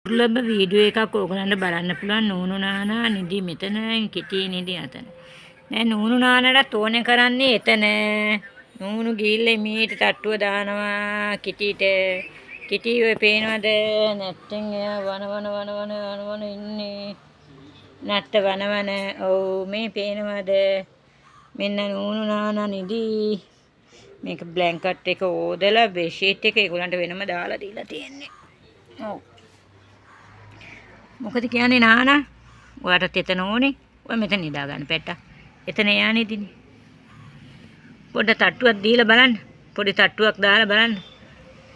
දුර්ලභ වීඩියෝ එකක් ඕගලන්ට බලන්න පුළුවන්. නූනු නානා නිදි මෙතන, කිටි නිදි අතන. දැන් නූනු නානාට ඕනේ කරන්නේ එතන. නූනු ගිහිල්ලා මීට තට්ටුව දානවා කිටිට. කිටි ඔය පේනවද? නැත්තෙන් එයා වන වන වන වන වන වන ඉන්නේ. නැත්ත වන වන. ඔව්, මේ පේනවද? මෙන්න නූනු නානා නිදි. මේක බ්ලැන්කට් එක ඕදලා බෙඩ්ෂීට් එක ඒගොල්ලන්ට වෙනම දාලා දීලා තියෙන්නේ. ඔව්. මොකද කියන්නේ නානා? ඔයාටත් එතන ඕනේ. ඔය මෙතන නිදා ගන්න පැට්ටා. එතන එයා නිදිනේ. පොඩ තට්ටුවක් දීලා බලන්න. පොඩි තට්ටුවක් දාලා බලන්න.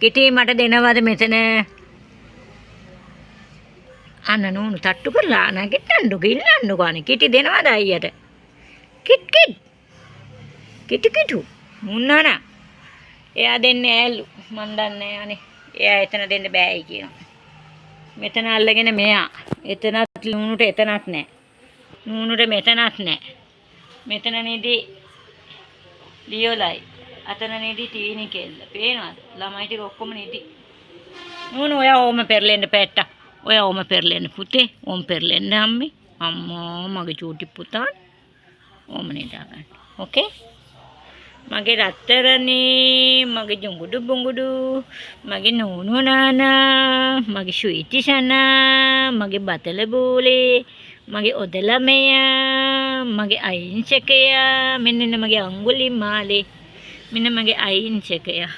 කිටි මට දෙනවද මෙතන? අන්න නූනු තට්ටු කරලා නැගිටන්නකෝ, ඉල්ලන්නකෝ අනේ. කිටි දෙනවද අයියට? කිට් කිට්. කිටු කිටු. මුන්නානා. එයා දෙන්නේ ඈලු. මන් දන්නේ අනේ. එයා එතන දෙන්න බෑයි කියනවා. මෙතන අල්ලගෙන මෙයා. එතනත් නූනුට එතනත් නෑ. නූනුට මෙතනත් නෑ. මෙතන නිදි ලියෝලයි. අතන නිදි ටීනි කෙල්ල. පේනවද? ළමයි ටික ඔක්කොම නිදි. නූනු ඔයා ඕම පෙරලෙන්න පැට්ටා. ඔයා ඕම පෙරලෙන්න පුතේ. ඕම පෙරලෙන්න අම්මේ. අම්මෝ, මගේ චූටි පුතා. ඕම නිදා ගන්න. ඕකේ? මගේ රත්තරනේ, මගේ ජුඟුඩු බුඟුඩු, මගේ නූනු නානා, මගේ ස්වීටි සනා, මගේ බතල බෝලේ, මගේ ඔදලමයා, මගේ අහිංසකයා. මෙන්න මගේ අඟුලි මාලේ. මෙන්න මගේ අහිංසකයා.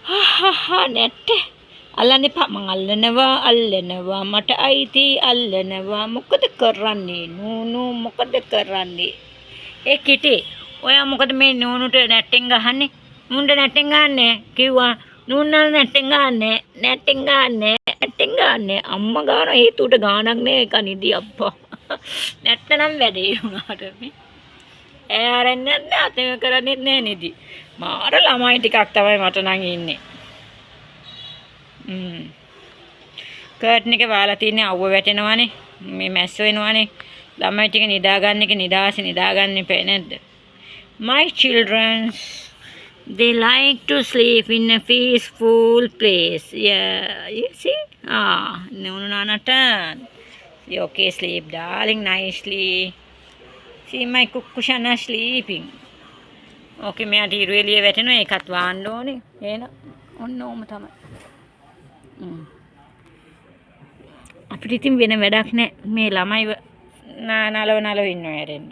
හා හා, නැට්ටේ අල්ලන්න එපා. මං අල්ලනවා, අල්ලනවා, මට අයිති අල්ලනවා. මොකද කරන්නේ නූනු? මොකද කරන්නේ? ඒ කිටි, ඔයා මොකද මේ නූනුට නැට්ටෙන් ගහන්නේ? නූනුට නැට්ටෙන් ගහන්නේ කිව්වා. නූනාට නැට්ටෙන් ගහන්නේ, නැට්ටෙන් ගහන්නේ, නැට්ටෙන් ගහන්නේ. අම්මා ගාන හේතුවට ගානක් නෑ. එක නිදි අප්පා. නැත්තනම් වැඩේ වුණාට මේ ඈ අරන්නේ නෑ, අතේ කරන්නේත් නෑ නිදි. මාර ළමයි ටිකක් තමයි මට නම් ඉන්නේ. කර්ටන් එක වහලා තින්නේ අවුව වැටෙනවනේ. මේ මැස්ස වෙනවනේ. ළමයි ටික නිදා ගන්න එක නිදාසේ නිදා ගන්න එපා නේද? My children, they like to sleep in a peaceful place. Yeah, you see? Ah, no, turn. You okay, sleep, darling, nicely. See my Kukkushana sleeping. ඕකේ, මෙයාට ඉරු එළිය වැටෙනවා, ඒකත් වහන්න ඕනේ. එහෙනම් ඔන්න ඕම තමයි. අපිට ඉතින් වෙන වැඩක් නෑ. මේ ළමයිව නලව නලව ඉන්නවා ඇරෙන්න.